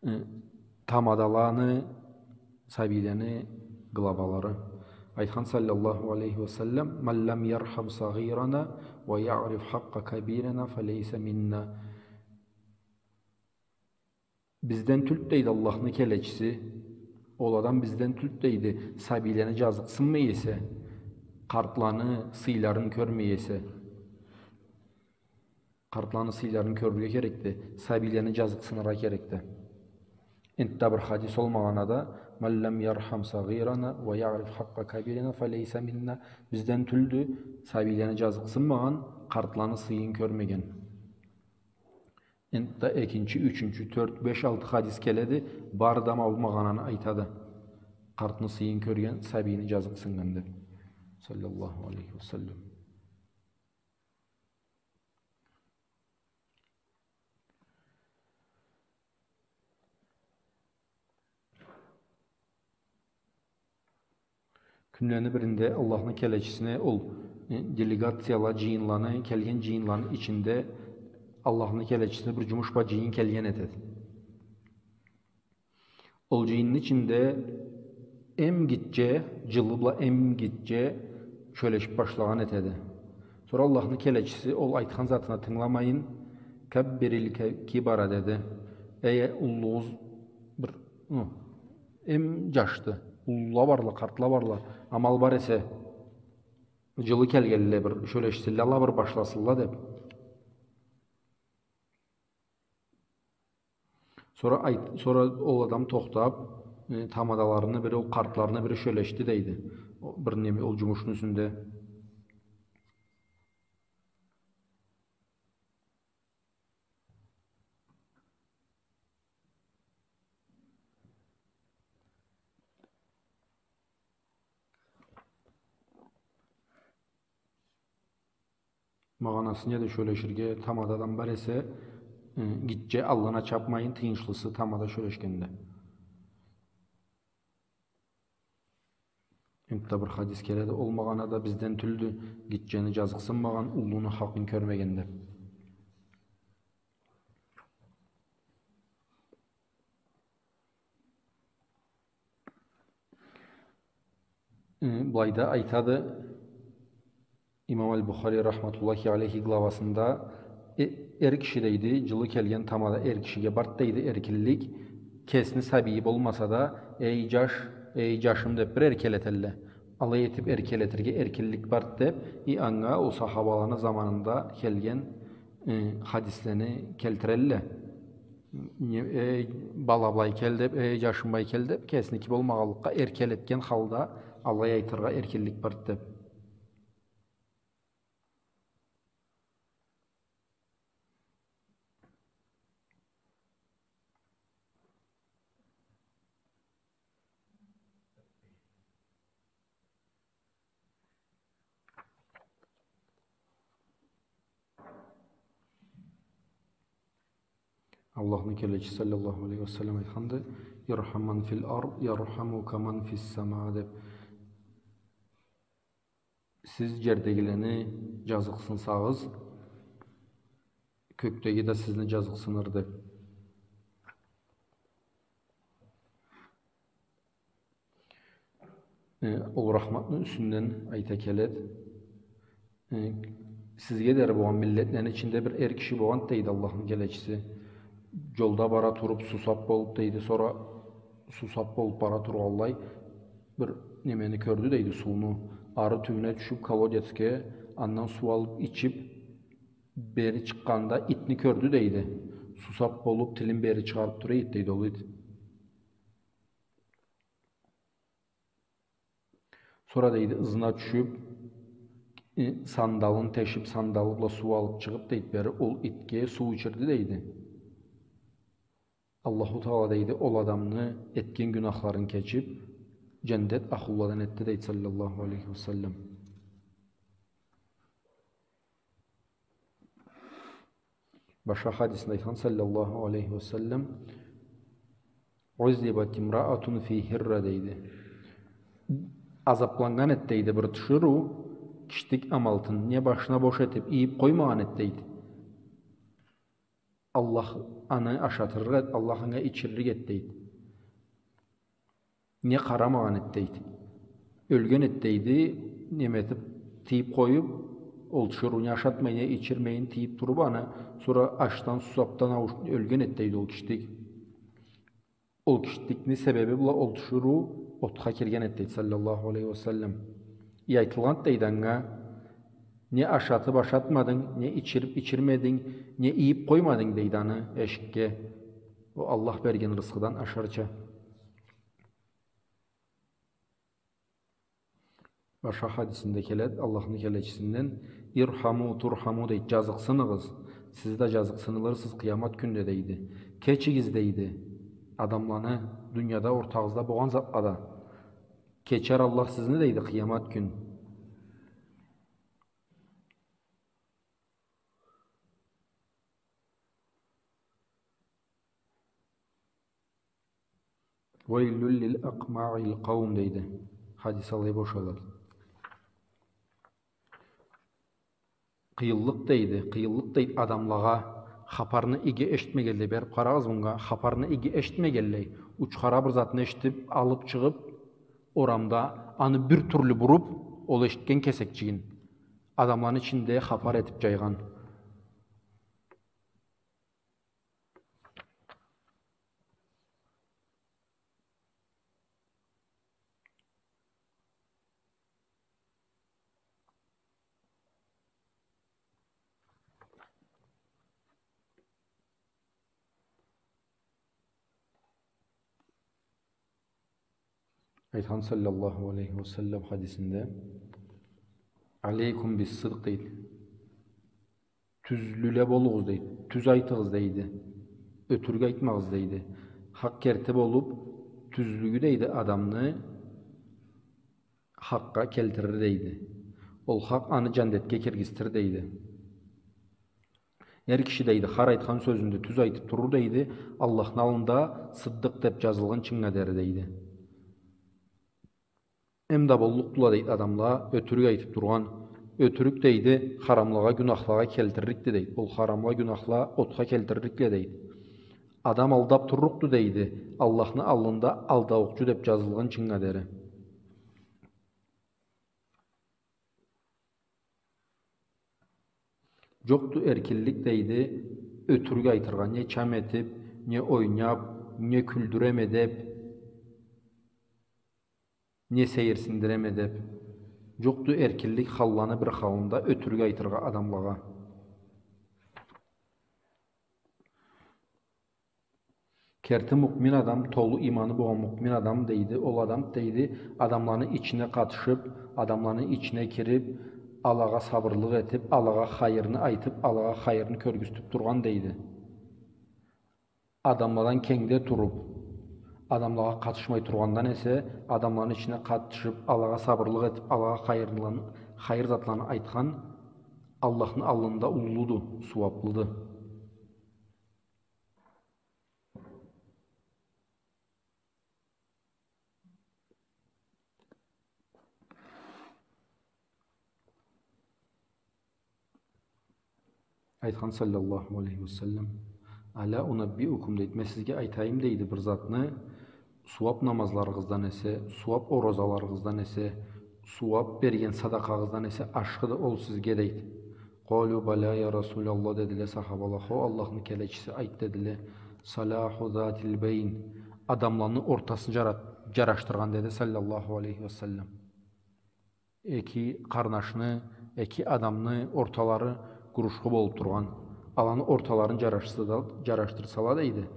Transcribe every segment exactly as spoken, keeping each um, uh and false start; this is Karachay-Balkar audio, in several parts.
Э, тамадаланы, сабийлени главалары. Айтхан саллаллаху алейхи ва саллам: «Ман лам ярхам сагъирана ва яъриф хакъкъа кабирина фалейса минна». Бизден тюлдю, дейди Аллахны келечиси. Ол адам бизден тюлдю, дейди, сабийлени джазыкъсынмай эсе, къартланы сыйларын кёрмей эсе. Къартланы сыйларын кёрюрге керекди, сабийлени джазыкъсыныргъа керекди. Энтда бир хадис ол магъанада: «Ман лам ярхам сагъирана ва яъриф хакъкъа кабирина фалейса минна». Бизден тюлдю, сабийлени джазыкъсынмагъан, къартланы сыйын кёрмеген. Энтда экинчи, ючюнчю, тёрт, беш, алты хадис келеди, бары да ма бу магъананы айтады. Къартны сыйын кёрген, сабийни джазыкъсыннган деб. Саллаллаху алейхи ва саллам. Кюнлени биринде Аллахны келечисине ол, э, делегацияла, джыйынланы, келген джыйынланы ичинде Аллахны келечисине бир джумуш бла джыйын келген этеди. Ол джыйынны ичинде эм гитче, джылы бла эм гитче сёлешиб башлагъан этеди. Сора Аллахны келечиси ол айтхан затына тынгыламайын, «Каббирил ки-, кибара», — деди. Эй, уллугъуз бир, хы, эм джашды, уллула барла, къартла барла, амал бар эсе, джылы келгенле бир сёлешсинле, ала бир башласынла деб. Сора айт-, сора ол адам тохтаб, э, тамадаларыны бири, ол къартларыны бири сёлешди, дейди. О, бир неме, ол джумушну юсюнде. Магъанасы неди, сёлеширге тамада адам бар эсе, э, гитче аллына чабмайын, тыйыншлысы тамада сёлешгенде. Энтда бир хадис келеди, ол магъанада: «Бизден тюлдю гитчени джазыкъсынмагъан, уллуну хакъын кёрмеген», — деб. Э, былайда айтады Имам аль-Бухари рахматуллахи алейхи главасында, э, эр киши, дейди, джылы келген тамада эр кишиге барды, дейди, эркинлик, кесини сабийи болмаса да, «Эй, джаш, эй, джашым», — деб бир эркелетелле. Алай этиб эркелетирге эркинлик барды деб, и анга ол сахабаланы заманында келген, э, хадислени келтирелле. Не, «Эй, бала, былай кел», — деб, «Эй, джашым, былай кел», — деб, кесиники болмагъанлыкъгъа эркелетген халда алай айтыргъа эркинлик барды деб. Аллахны келечиси саллаллаху алейхи ва саллам айтханды: «Ирхам ман фил ард, ярхамука ман фис сама», — деб. Сиз джердегилени джазыкъсынсагъыз, кёкдеги да сизни джазыкъсыныр, деб. Э, ол рахматны юсюнден айта келед. Э, сизге дери болгъан миллетлени ичинде бир эр киши болгъан, дейди Аллахны келечиси. Джолда бара туруб, сусаб болуб, дейди, сора сусаб болуб бара тургъанлай, бир немени кёрдю, дейди, сууну. Ары тюбюне тюшюб, колодецге, андан суу алыб ичиб, бери чыкъгъанда итни кёрдю, дейди. Сусаб болуб, тилин бери чыгъарыб тура эди, дейди, ол ит. Сора, дейди, ызына тюшюб, э, сандалын тешиб, сандалы бла суу алыб чыгъыб, дейди, бери ол итге суу ичирди, дейди. Аллаху Таала, дейди, ол адамны этген гюнахларын кечиб, джандет ахлуладан этди, дейди, саллаллаху алейхи ва саллам. Башха хадисинде айтхан, саллаллаху алейхи ва саллам: «Уззибат имраатун фи хирра», — дейди. Азабланнган эд, дейди, бир тиширыу, киштик амалтын, не башына бош этиб, ийиб къоймагъан эд, дейди. Аллах аны ашатырыкъ эд, Аллах анга ичиририк эд, дейди. Не къарамагъан эд, дейди. Ёлген эд, дейди, неме этип, тыйып къоюп, ол тиширыуну ашатмай, не ичирмейин тыйып туруп, аны сора ачдан, сусапдан ауш-, ёлген эд, дейди, ол киштик. Ол киштикни себеби бла ол тиширыу отха кирген эд, дейди, саллаллаху алейхи ва саллам. И айтылгъан эд, дейди, анга, не ашатып ашатмадынг, не ичирип ичирмединг, не ийип къоймадынг, дейди, аны эшикге. Ол Аллах берген рысхыдан ашарча. Башха хадисинде келед, Аллахны келечисинден: «Ирхаму турхаму», дейди, жазыкъсыныгъыз, сиз да жазыкъсынылырсыз къыямат кюнде, дейди. Кечигиз, дейди, адамланы дунияда ортагъызда болгъан затла да. Кечер Аллах сизни, дейди, къыямат кюн. «Уэйлюн лил акъмаъил къаум», дейди. Хадис алай бошалады. Къыйынлыкъ дейди, къыйынлыкъ дейди адамлагъа, хапарны иги эшитмегенлей, берип къарагъыз мынга, хапарны иги эшитмегенлей, учхара бир затны эшитип, алып чыгъып, орамда аны бир тюрлю буруп, ол эшитген кесекчигин адамланы ичинде хапар этип жайгъан. Айтхан саллаллаху алейхи ва саллам хадисинде: «Алейкум бис-сыдкъ», дейди. Тюзлюле болугъуз, дейди. Тюз айтыгъыз, дейди. Ётюрюк айтмагъыз, дейди. Хакъ керти болуп, тюзлюгю, дейди, адамны хакъгъа келтирир, дейди. Ол хакъ аны жаннетге киргизтир, дейди. Эр киши, дейди, хар айтхан сёзюнде тюз айтып турур, дейди, Аллахны аллында сыддыкъ деп жазылгъынчынга дери, дейди. Эм да боллукъдула, дейди, адамла ётюрюк айтып тургъан. Ётюрюк, дейди, харамлагъа, гюнахлагъа келтирликди, дейди. Ол харамла, гюнахла отха келтирликле, дейди. Адам алдап турлукъду, дейди, Аллахны аллында алдаукъчу деп жазылгъынчынга дери. Жокъду эркинлик, дейди, ётюрюк айтыргъа, не чам этип, не ойнап, не кюлдюреме деп, не сейирсиндиреме деп. Жокъду эркинлик халланы бир халында ётюрюк айтыргъа адамлагъа. Керти муъмин адам, толу иманы болгъан муъмин адам, дейди, ол адам, дейди, адамланы ичине къатышып, адамланы ичине кирип, алагъа сабырлыкъ этип, алагъа хайырны айтып, алагъа хайырны кёргюзтюп тургъан, дейди. Адамладан кенгде туруп, адамлагъа къатышмай тургъандан эсе, адамланы ичине къатышып, алагъа сабырлыкъ этип, алагъа хайырлан-, хайыр затланы айтхан Аллахны аллында уллуду, сууаплыды. Айтхан саллаллаху алейхи ва саллам: «Аля унаббиукум», дейди, мен сизге айтайым, дейди, бир затны, сууап намазларыгъыздан эсе, сууап оразаларыгъыздан эсе, сууап берген садакъагъыздан эсе ашхыды ол сизге, дейди. «Къалю баля, я Расулаллах», дедиле сахабала, хо, Аллахны келечиси, айт, дедиле. «Саляху затил бейн», адамланы ортасын жарат-, жарашдыргъан, деди, саллаллаху алейхи ва саллам. Эки къарнашны, эки адамны орталары гурушху болуп тургъан, аланы орталарын жарашса да, жарашдырсала, дейди,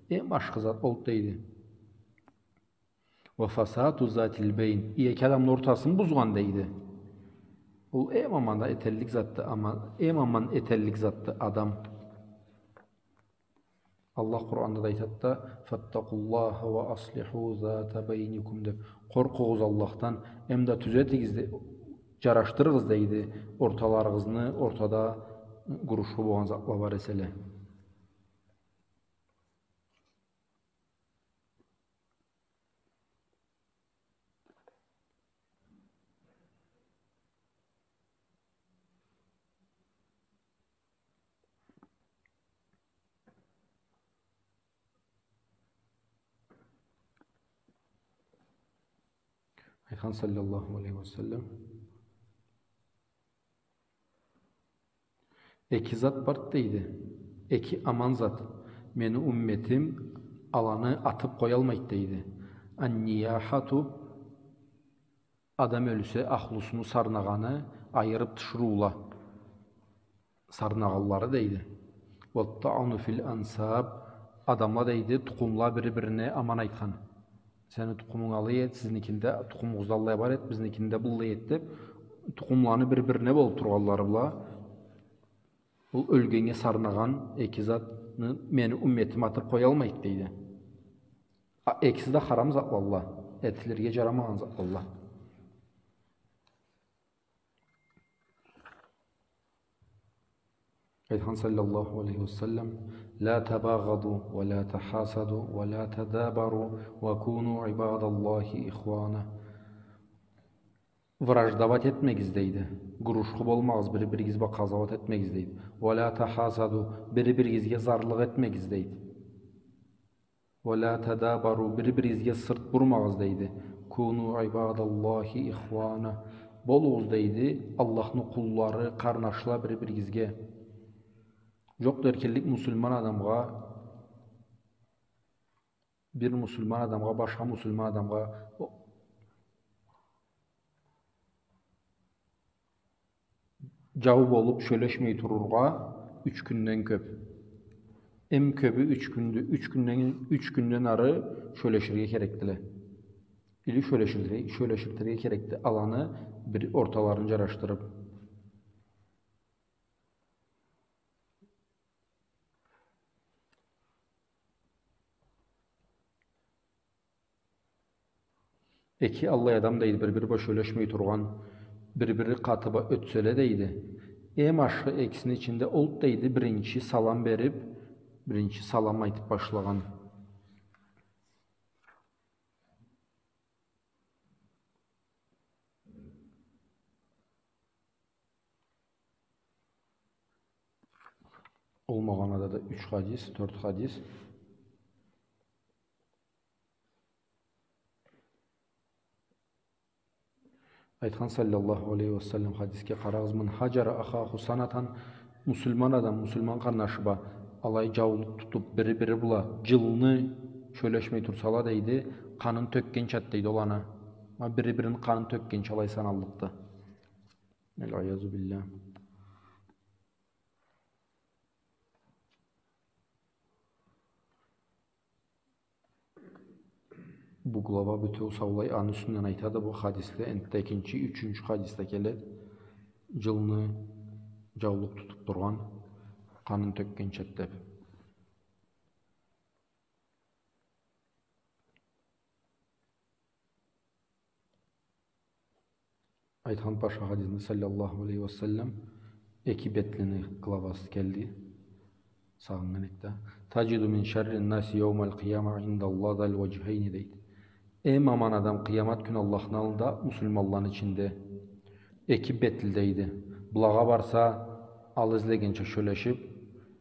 эм ашхы зат олду, дейди. «Ва фасату затил бейн». И эки адамны ортасын бузгъан, дейди. Ол эм аман этеллик затды, аман, эм аман этеллик затды адам. Аллах Къуранда да айтады да: «Фаттакъуллаха ва аслиху зата бейникум», деп. Къоркъугъуз Аллахдан, эм да тюзетигиз де, жарашдырыгъыз, дейди, орталарыгъызны, ортада гурушху болгъан затла бар эселе. Айтхан саллаллаху алейхи ва саллам: «Эки зат бар, — дейди. — Эки аман зат. Мени умметим аланы атып къоялмайды», — дейди. «Ан-нияхату, адам ёлсе, ахлусуну сарнагъаны, айырып тиширыула, сарнагъанлары», — дейди. «Уат-таану фил ансаб, адамла, — дейди, — тукъумла бири-бирине аман айтхан. Сени тукъумунг алай эди, сизникинде, тукъумугъузда аллай бар эди, бизникинде быллай эди», — деп, тукъумланы бири-бирине болуп тургъанлары бла, ол ёлгеннге сарнагъан эки затны мени умметим атып къоялмайды, дейди. А, экиси да харам затлалла, этилирге жарамагъан затлалла. Айтхан саллаллаху алейхи ва саллам: «Ла табагъаду, ва ла тахасаду, ва ла тадабару, ва куну ибадаллахи ихвана». Враждовать этмегиз, дейди. Гурушху болмагъыз, бири-биригиз бла къазауат этмегиз, дейди. «Ва ла тахасаду, бири-биригизге зарлыкъ этмегиз», дейди. «Ва ла тадабару, бири-биригизге сырт бурмагъыз», дейди. «Куну ибадаллахи ихвана. Болугъуз, дейди, Аллахны къуллары, къарнашла бири-биригизге». Жокъду эркинлик муслиман адамгъа, бир муслиман адамгъа, башха муслиман адамгъа о-, жау болуп, сёлешмей турургъа юч кюнден кёп. Эм кёбю юч кюндю, юч кюнден, юч кюнден ары сёлеширге керекдиле. Или сёлеширге, сёлеширге керекди. Аланы бир орталарын жарашдырып. Эки аллай адам, дейди, бир-бири бла сёлешмей тургъан, бир-бири къаты бла ётселе, дейди. Эм ашхы экисини ичинде олду, дейди, биринчи салам берип, биринчи салам айтып башлагъан. Ол магъанада да юч хадис, тёрт хадис. Айтхан саллаллаху алейхи ва саллам, хадисге къарагъыз: «Ман хаджара ахаху санатан», муслиман адам муслиман къарнашы бла алай жаулукъ тутуп, бири-бири бла жылны сёлешмей турсала, дейди, къанын тёкгенчады, дейди, ол аны. Ма бири-бирини къанын тёкгенча алай саналлыкъды. Аль-иязу билля. Бу глава бютеу саулай аны юсюнден айтады, бу хадисде, энтда экинчи, ючюнчю хадисде келеди, жылны жаулукъ тутуп тургъан, къанын тёкгенчады деп. Айтхан башха хадисинде саллаллаху алейхи ва саллам, эки бетлини главасы келди. Сагъыннган эдик да. «Таджиду мин шаррин наси яумаль къияма индаллахи заль ваджхайни», дейди. Эм аман адам къыямат кюн Аллахны аллында муслиманланы ичинде эки бетли, дейди. Былагъа барса, ала излегенча сёлешип,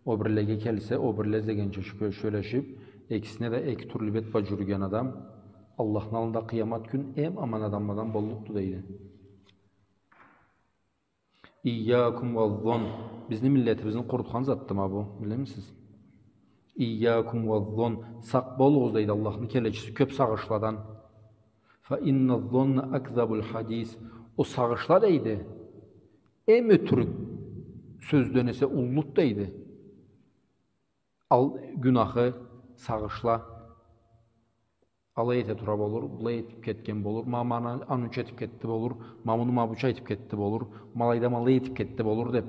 о бирлеге келсе, о бирле излегенча шюкюр сёлешип, экисине да эки тюрлю бет бла жюрюген адам Аллахны аллында къыямат кюн эм аман адамладан боллукъду, дейди. «Ийякум ваззон». Бизни миллетибизни къурутхан затды ма бу, билемисиз? «Ийякум ваззон». Сакъ болугъуз, дейди Аллахны келечиси, кёп сагъышладан. «Фа инна зонна акзабуль хадис». О сагъышла, дейди, эм ётюрюк сёзден эсе уллуду, дейди. Ал гюнахы сагъышла. Алай эте тура болур, былай этип кетген болур, ма муну ануча этип кетди болур, ма муну ма буча этип кетди болур, ма алайда ма алай этип кетди болур деп,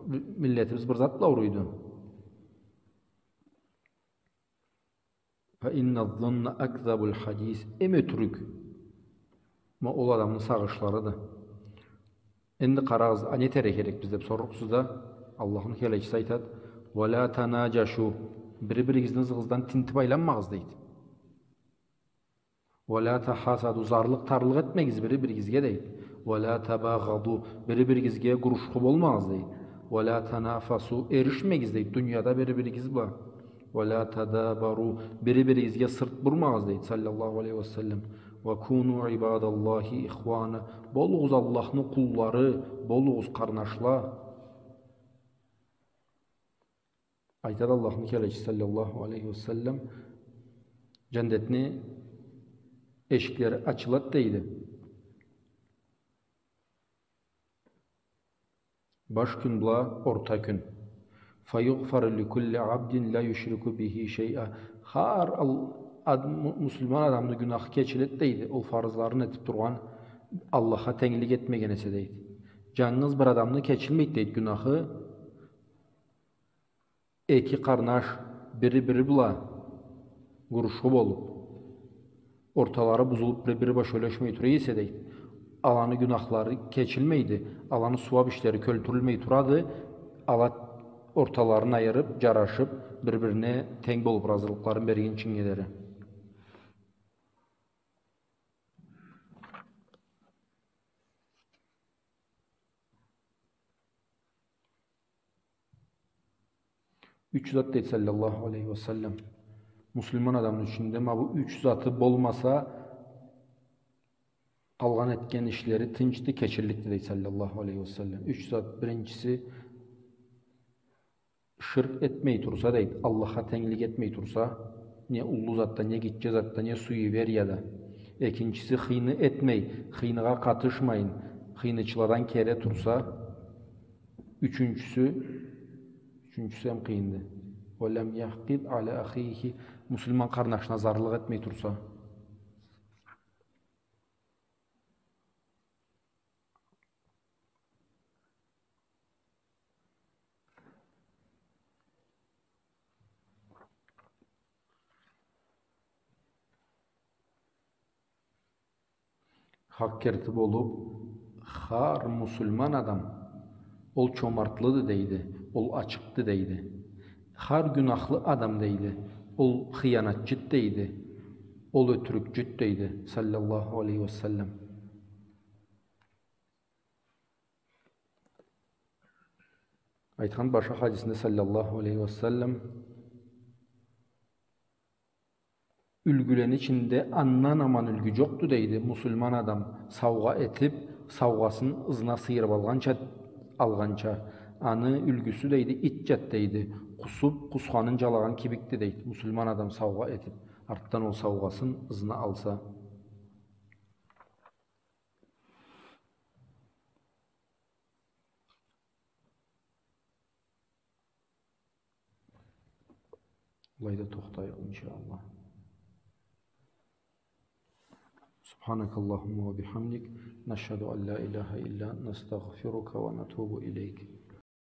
миллетибиз бир зат бла ауруйду. «Фа инна зонна акзабуль хадис». Эм ётюрюк ма ол адамны сагъышларыды. Энди къарагъыз, а не этерге керекбиз деп сорурукъсуз да, Аллахны келечиси айтады: «Ва ла танаджашу». Бири-биригизни ызыгъыздан тинтип айланмагъыз, дейди. «Ва ла тахасаду», зарлыкъ-тарлыкъ этмегиз бири-биригизге, дейди. «Ва ла табагъаду», бири-биригизге гурушху болмагъыз, дейди. «Ва ла танафасу», эришмегиз, дейди, дунияда бири-биригиз бла. «Ва ла тадабару», бири-биригизге сырт бурмагъыз, дейди, саллаллаху алейхи ва саллам. وكونوا عباد الله إخوانا. Болугъуз Аллахны къуллары, болугъуз къарнашла. Айтады Аллахны келечиси саллаллаху алейхи ва саллам, джандетни эшиклери ачылады дейди. Баш кюн бла орта кюн. فيغفر لكل عبد لا يشرك به شيئا. Хар ал-, ад-, му-, муслиман адамны гюнахы кечиледи дейди. Ол фарызларын этиб тургъан, Аллахха тенглик этмеген эсе дейди. Джангыз бир адамны кечилмейди дейди гюнахы. Эки къарнаш бири-бири бла гурушху болуб, орталары бузулуб, бири-бири бла сёлешмей тура эсе дейди, аланы гюнахлары кечилмейди, аланы сууаб ишлери кёлтюрюлмей турады, ала орталарын айырыб, джарашыб, бир-бирине тенг болуб, разылыкъларын бергинчинге дери. Юч зат дейди саллаллаху алейхи ва саллам. Муслиман адамны ичинде ма бу юч заты болмаса, къалгъан этген ишлери тынчды, кечилликди дейди саллаллаху алейхи ва саллам. Юч зат, биринчиси, ширк этмей турса дейди, Аллахха тенглик этмей турса, не уллу затда, не гитче затда, не суеверияда. Экинчиси, хыйны этмей, хыйныгъа къатышмайын, хыйнычыладан кери турса. Ючюнчюсю, ючюнчюсю эм къыйынды. ولم يحقد على أخيه, муслиман къарнашына зарлыкъ этмей турса. Хакъ керти болуб, хар муслиман адам, ол чомартлыды дейди, ол ачыкъды дейди. Хар гюнахлы адам дейди, ол хыянатчыды дейди, ол ётюрюкчюдю дейди, саллаллаху алейхи ва саллам. Айтхан башха хадисинде саллаллаху алейхи ва саллам, юлгюлени ичинде андан аман юлгю джокъду дейди, муслиман адам саугъа этиб, саугъасын ызына сыйырыб алгъанча, алгъанча. Аны юлгюсю дейди, ит джат дейди, къусуб, къусханын джалагъан кибикди дейди, муслиман адам саугъа этиб, артдан ол саугъасын ызына алса. Былайда тохтайыкъ, иншаллах. سبحانك اللهم وبحمدك، نشهد أن لا إله إلا أنت، نستغفرك ونتوب إليك.